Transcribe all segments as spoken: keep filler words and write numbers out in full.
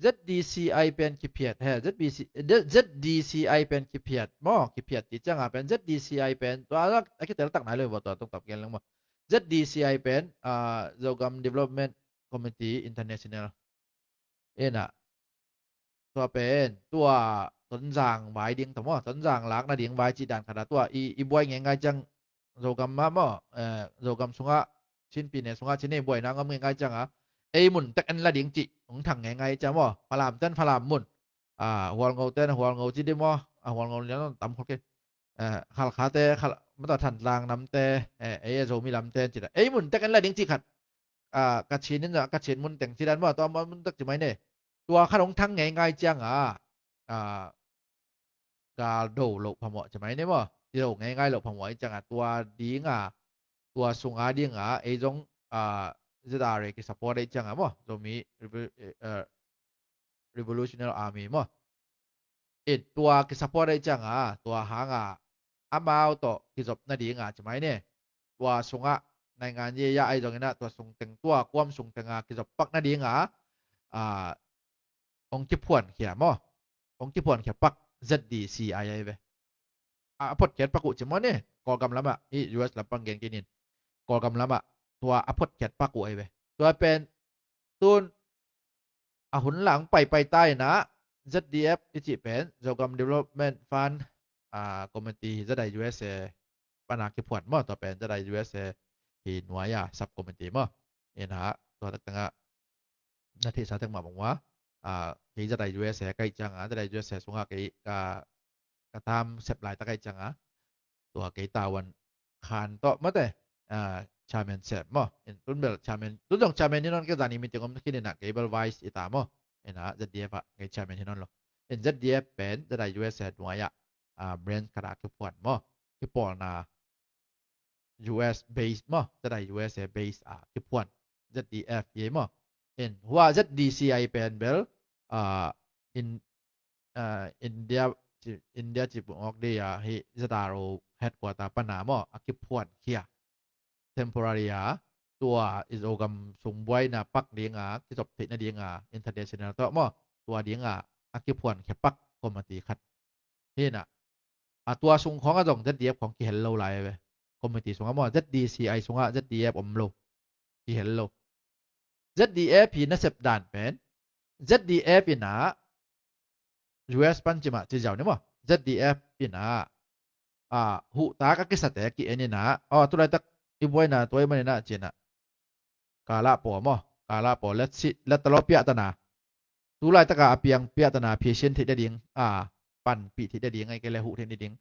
ZDCI pen kiphiat he, ZBC, ZDCI pen kiphiat maw, kiphiat ti cianga pen ZDCI pen tua a kitel tak nai lo hi baw, tua tungtap gen leng maw. ZDCI pen, ah, Zogam Development Committee International. Ena, tua pen tua Tonzang vai ding tawh maw, Tonzang lak nading vai cih dan khat a, tua i, i buai ngeingai ciang Zogam mah maw, eh, Zogam sungah, Chin pyine sungah Chin i buaina ngam ngeingai cianga, ei mun tek en la ding cih hong thang ngeingai ciang maw, Falam ten Falam mun, ah, Hualngo ten Hualngo ci ding maw, ah, Hualngo lian tam khol kei, eh, Khalkha te Khal-, mata Thantlang namte, eh, ei Zomi lamte ci ta, ei mun tek en la ding cih khat, ah, Kachin in, ah, Kachin mun teng ci dan maw, tua mun tek ci mai ne. Tua khat hong thang ngeingai cianga, ah, gal do loh phamawh ci mai ni maw. I do ngeingai loh phamawh i cianga tua dinga, tua sunga dinga ei zong, ah, ZRA kisupport ei cianga maw, Zomi Revo-, eh, eh, Revolutionary Army maw. In tua kisupport ei cianga tua hanga amau tawh kizop nadinga ci mai ni. Tua sungah naingan ye ya ai zongina tua sungteng, tua kuam sungtenga kizop pak nadinga, ah, hong kiphuankhia maw, hong kiphuankhia pak ZDCI ahi ve. A, a photkhiat pak uh ci maw ni, Kawlgam lamah, i US lampang gen kinin, Kawlgam lamah tua a photkhiat pak uh ahi ve. Tua pen tun a hun lang paipai ta inah ZDF i cih pen Zogam Development Fund, ah, Committee hi, ZIUSA pana kiphuan maw, tua pen ZIUSA hi nuai-a subcommittee maw. Inah tua taktangah na theihsa tek mah bang ua, ah, kei ZIUSA ka hih cianga, ZIUSA sungah kei ka, ka tam sep laitak ka hih cianga, tua kei tawan khan tawh mate, ah, chairman sep maw. In tun bel chairman, tun zong chairman hi nawn, kei zani meeting om khin inah kei bel vice i ta maw. Inah ZDF ah kei chairman hi nawn lo. In ZDF pen ZIUSA nuai-ah, ah, branch khat a kiphuan maw. Kipawlna US base maw, ZIUSA base a kiphuan ZDF hi maw. In hua ZDCI pen bel, ah, in, ah, India ci, India ci pung awk dei a hi ZRO headquarter pana maw a kiphuankhia. Temporary a tua i Zogam sung buaina pak dinga kizop theih nadinga international tawh maw, tua dinga a kiphuankhia pak committee khat. Hi inah, a tua sung khawngah zong ZDF khawng kihel lo lai ve. Committee sungah maw, ZDCI sungah ZDF om lo. Kihel lo. ZDF hi nasep dan pen ZDF inah US pan ci mah ci ziau ni maw. ZDF inah, ah, huhtak a kisate ki-en inah, aw, tulaitak i buaina tua i man inah ci inah, kala paw maw, kala paw let's see, let talo piahtana. Tulaitaka a piang piahtana phisian theih nading, a, panpih theih nading, ai kei le huh theih nading,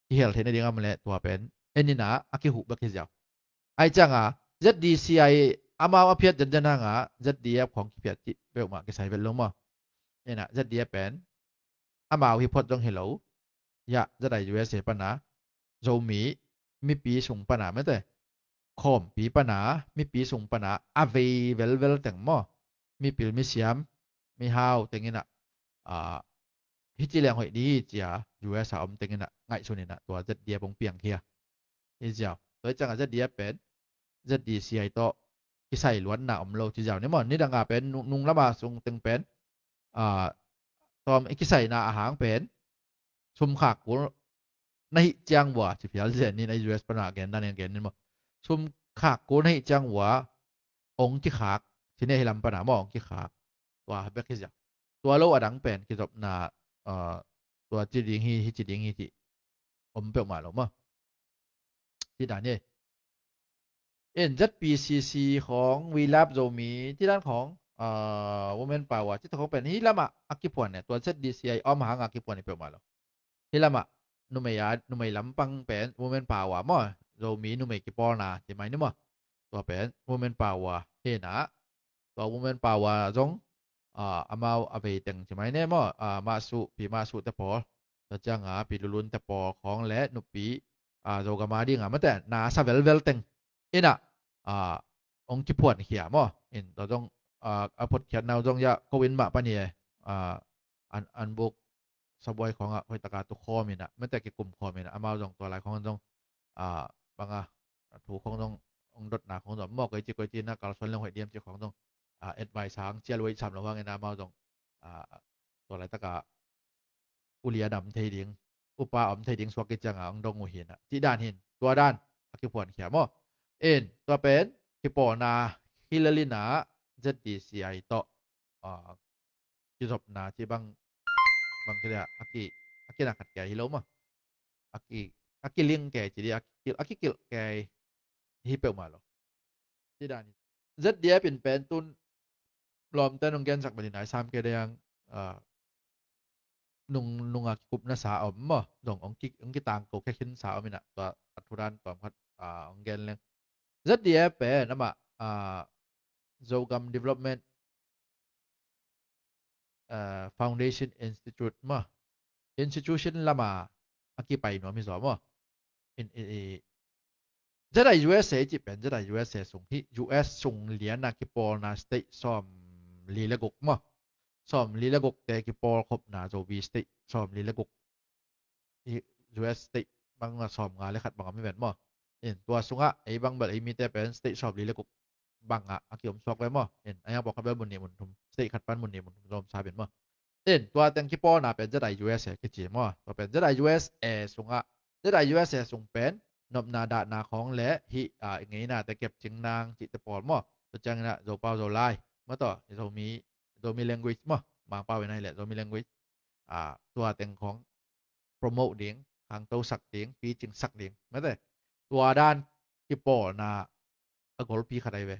kihel theih nading a om le tua pen en inah a kihuh bek hi ziau. Ai cianga ZDCI amau a phiat zenzen hanga ZDF khawng kiphiat cih peuhmah kisai vet lo maw. Inah ZDF pen amau hi phot zong hi lo. Yah, ZIUSA pana Zomi mipi sung pana mate, khawmpi pana, mipi sung pana a vei velvel teng maw, mipil misiam, mihau teng inah, ah, hih ci leng hoih ding hi cia US a om teng inah ngaihsun inah tua ZDF hong piangkhia. Hi ziau. Tua hi cianga ZDF pen ZDCI tawh kisai luanna om lo ci ziau ni maw. Nidanga pen nung, nung lama sung teng pen, ah, tawm i kisaina a hang pen sum khak kul na hih ciang vua ci phial zen ni, na US pana gen dan gen ni maw. Sum khak kul na hih ciang vua ong kikhak, ci ne hi lam pana maw, ong kikhak. Tua bek hi ziau. Tua lo a dang pen kizopna, ah, tua ci ding hi, hi ci ding hi ci om peuhmah lo maw. Ci dan hi. In ZPCC khawng, We Love Zomi, ci dan khawng, ah, Women Power, ci ta khawng pen hih lamah a kiphuan ne, tua ZDCI om hanga kiphuan hi peuhmah lo. Hih lamah numei a, numei lampang pen Women Power maw, Zomi numei kipawlna ci mai ni maw. Tua pen Women Power hi inah, tua Women Power zong, ah, amau a vei teng ci mai ne maw, ah, Mahsuh, Pi Mahsuh te pawl, tua cianga Pi Lulun te pawl khawng le nupi, ah, Zogam a dinga mate na sa velvel teng inah, ah, ong kiphuankhia maw. In tua zong, ah, a photkhiatna uh zong ya ko in mah pani e, ah, an, an buk sabuai khawngah hoihtaka tukhawm inah mate kikumkhawm inah amau zong tua lai khawng zong, ah, banga thu khawng zong, ong dotna khawng zong maw, koici koici na kalsuan leng hoih diam ci khawng zong, ah, advice hang cial wei sam lo hang inah amau zong ah, tua laitak ah ulian a om thei ding, upa a om thei ding suak i ciang a hong dong uh hi na. Cih dan hi in, tua dan a kiphuankhia maw. In, tua pen kipawlna hi lel in a, Z D C I tawh, ah, kizopna cih bang, bang ci leh a ki, a kinakhat kei hi lo maw. A ki, a kilink kei ci ding, a ki, a kikilh kei hi peuhmah lo. Cih dan hi. Z D F in pen tun lawmte nong gensak bangin a sam kei ding, ah, nung, nung a kikupna sa om maw, zong hong ki, hong kitangko khia khin sa om in a, tua a thu dan tawm khat, ah, hong gen leng. Z D F pen amah, ah, Zogam Development, ah, Foundation Institute maw, institution lam a a kipai nuam hi zaw maw. In, i, i, Z I U S A cih pen Z I U S A sung hi, U S sung lian a kipawlna state sawmli le guk maw. Sawmli le gukte kipawlkhopna Zomi state sawmli le guk, i, U S state bang a sawmnga le khat bang a mi ven maw. In, tua sungah ei bang bel ei mite pen state sawmli le guk bang ah a kiom suak ve maw. In, a yang pawlkhat bel mun nih mun thum, state khat pan mun nih mun thum zong sa ven maw. In, tua teng kipawlna pen Z I U S A kici maw. Tua pen Z I U S A sungah, Z I U S A sung pen nopna dahna khawng le hih, ah, i ngeinate kepcing nang cihte pawl maw. Tua ciangin ah Zopau Zolai maw, tawh Zomi, Zomi language maw, Mangpau in ahih leh Zomi language, ah, tua teng khawng promote ding, khangtosak ding, picingsak ding, mate. Tua dan kipawlna a golpi khat ahi ve.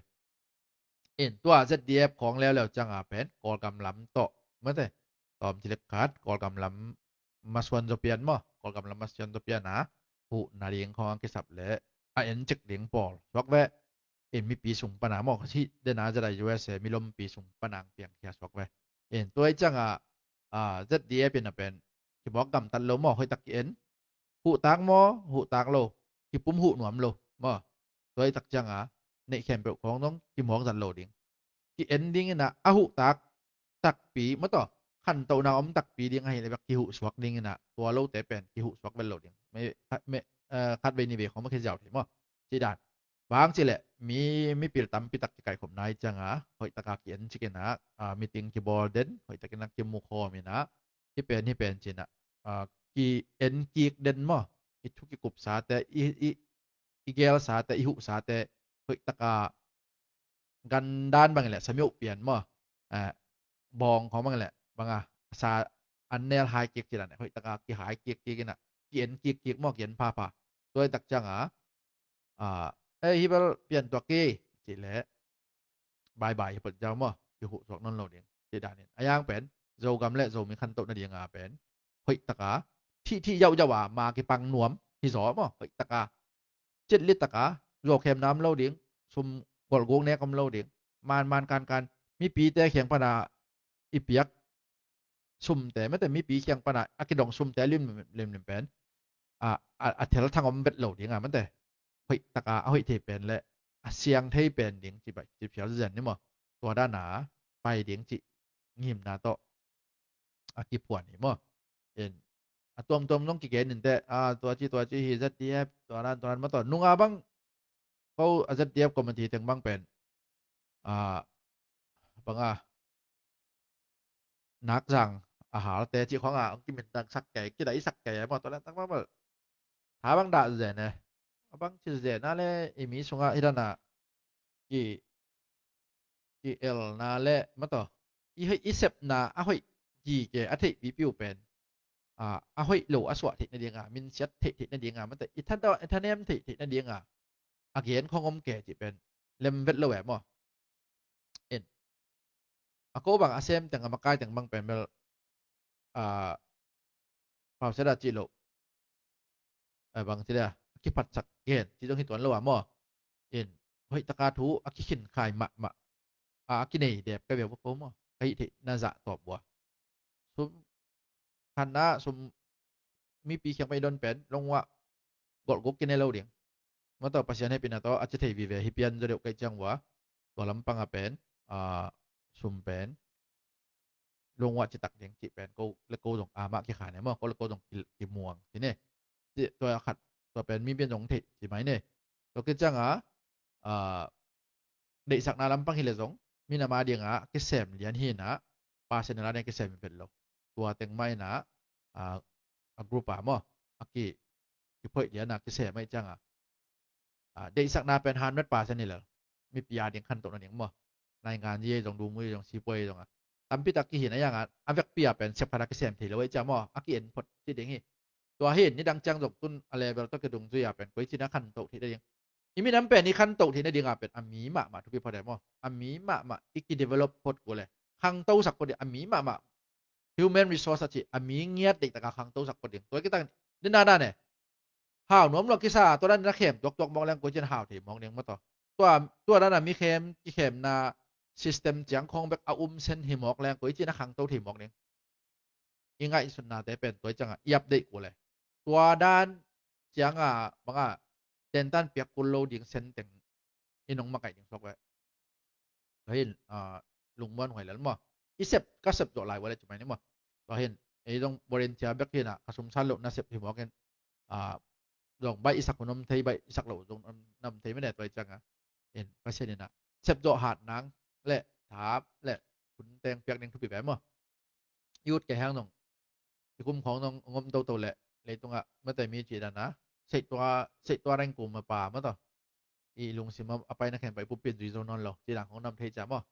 In, tua Z D F khawng leuleu ciang a pen Kawlgam lam tawh, mate, tawm ci lek khat, Kawlgam lam masuan zaw pian maw, Kawlgam lam masuan zaw pian a, huhna ding khawng a kisap le a en cik ding pawl suak ve. In, mipi sung pan a maw, ka cih den a Z I U S A milompi sung pan a hong piangkhia suak ve. In, tua ahih ciang a, ah, Z D F in a pen kimawk gamtat lo maw, hoihtak ki-en. Huhtak maw, huhtak lo, kipum huh nuam lo maw. Tua ahih tak ciang a neih khempeuh khawng zong kimawk zat lo ding. Ki-en ding in a, a huhtak takpi maw, tawh khantohna om takpi ding ahih leh bek kihuh suak ding in a, tua lote pen kihuh suak vet lo ding. Me, me, eh, khat vei nih vei khawng mah kiziau thei maw. Cih dan. Bang ci leh mi, mipil tampi tak kikaikhopna ahih ciang a, hoihtak a ki-en cik in a, ah, meeting kibawl den, hoihtak in a kimu khawm in a, hih pen, hih pen ci in a, ah, ki-en kik den maw. I thu kikupsate, i, i, i gelsate, i huhsate hoihtak a gandan bang in leh, samiuh pian maw, eh, bawng khawng bang in leh, bang a sa an nel hai kik ci dan, hoihtak a kihai kik kik in a, ki-en kik kik maw, ki-en phapha. Tua ahih tak ciang a, ah, eh, hih bel pian tuak hi ci leh, bye bye hi phot ziau maw, kihuh suak nawn lo ding. Cih dan in a yang pen Zogam le Zomi khantoh nading a pen hoihtak a, thih thih yauh yauh a ma kipang nuam hi zaw maw, hoihtak a, citli tak a, zuau khemna om lo ding, sum golhguk nek om lo ding, man man kan kan, mipite kiang pan a i piak sumte, mate, mipi kiang pan a a kidong sumte limlim pen, a, a, a thelthang om vet lo ding a, mate, hoihtak a, a hoih thei pen le a siang thei pen ding cih bang, cih phial zen ni maw. Tua dan a pai ding cih ngimna tawh a kiphuan hi maw. In, a tuamtuam zong kigen in teh, a, tua ci, tua ci hi, Z D F, tua dan, tua dan maw, tawh nung a bang, ko a Z D F committee teng bang pen, a, bang a, nakzang a halte cih khawng a hong kimintangsak kei, kidaisak kei maw, tua laitak bang bel tha bang dah zen e. A bang ci zen a le i mi sungah hih dan a ki, ki-elna le maw, tawh i, i sepna a hoih gige a theih pipi uh pen, a, a hoih lo a suah theih nading a, minsiat theih theih nading a, mate, i tha, i thanem theih theih nading a, a gen khawng om kei cih pen lem vet lo e maw. In, a ko bang a sem teng, a makai teng bang pen bel, a, pausia dah cih loh, a, bang ci leh a kiphatsak gen cih zong hi tuan lo a maw. In, hoihtak a thu a kikhin khai mahmah a, a kinei dep ka bia uh ko maw, ka hih theihna zah tawp uh a, sum khan a, sum mipi kiang pan i don pen lungua golhguk kinei lo ding. Maw, tawh Pasian hehpihna tawh a ci thei vive hi pian zaw deuh ka hih ciang uh a, tua lampang a pen, a, sum pen lungua citak ding cih pen ko le ko zong amah kikhan e maw, ko le ko zong ki, kimuang ci ne. Cih tua khat, tua pen mi pian zong theih ci mai ne. Tua khit ciang a, a, deihsakna lampang hi leh zong minam a ding a kisem lian hi in a, percent a la ding kisem hi vet lo. Tua teng mah in a, a group a maw, a ki, kiphoih lian a kisem ahih ciang a, deihsakna pen hundred percent hi lo. Mipi a ding khantoh nading maw, naingan ye zong, dumui zong, sipuai zong a tampi tak kihin a, yang a vekpi a pen sep khat a kisem thei lo ahih ciang maw, a ki-en phot ci ding hi. Tua hi in nidang ciang zong tun a level tawh kidungzui a pen koici in a khantoh theih nading, i minam pen i khantoh theih nading a pen a mi mahmah thupi phot e maw. A mi mahmah i kidevelop phot kul e, khangtosak phot ding. A mi mahmah, human resource a ci, a mi ngiat deihtak a khangtosak phot ding. Tua kitak dina dan e, hau nuam lo kisa, tua dan na khem tuaktuak mawk leng koici in hau thei mawk ding maw tawh. Tua, tua dan a mi khem, kikhemna system ciang khawng bek a um sen hi mawk leng koici in a khangto thei mawk ding. I ngaihsutnate pen tua ciang a i update kul e. Tua dan ciang a bang a tentan piak kul lo ding sen teng i nong makaih ding suak ve. Tua hi in, lungmuan huai lel maw. I sep, ka sep zawh lai ua le ci mai ni maw. Tua hi in, ei zong volunteer bek hi in a, ka sum san loh na sep hi mawk in, zong baih i sak hun om thei, baih i sak loh zong om thei mene tua ciang a. In Pasian in a sep zawh hat nang le thap le hun teng piak ding thupi ve maw. Youth kei hang zong i kum khawng zong ngom toto le leitung a mate mi ci dan a, seihtua, seihtua reng kum a pa maw tawh, i lungsim a pai na khen pai pumpi in zui zo nawn lo ci dan khawng nam thei cia maw.